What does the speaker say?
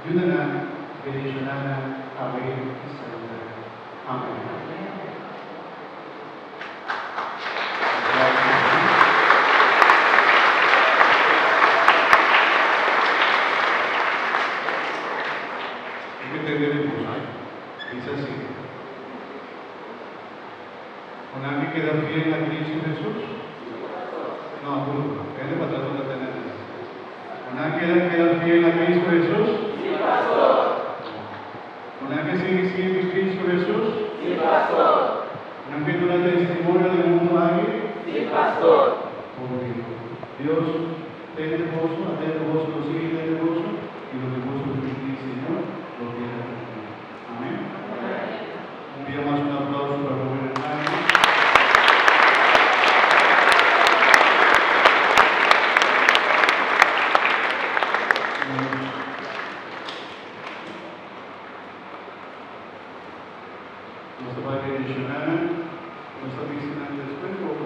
Yuda nan, bendishoná nan awe i semper. Amèn. Mi ke tende di boso. Bisa si. Con nan ke keda fiel na Cristo Jesus? No, duro. Hende patras no ta tende nada. Con nan keda keda fiel na Cristo Jesus? Sí, pastor. Con nan ke sigui sirbi Cristo Jesus? Sí, pastor. Con nan ke duna testimonio den mundu aki? Sí, pastor. Hopi. Dios tende boso, atende boso, lo sigui tende boso, i loke boso pidi Señor lo keda cumpli. Amén. Un bia mas un aplauso pa hobennan aki. Nos ta bai bendiciona nan. Nos ta bisti nan despues o.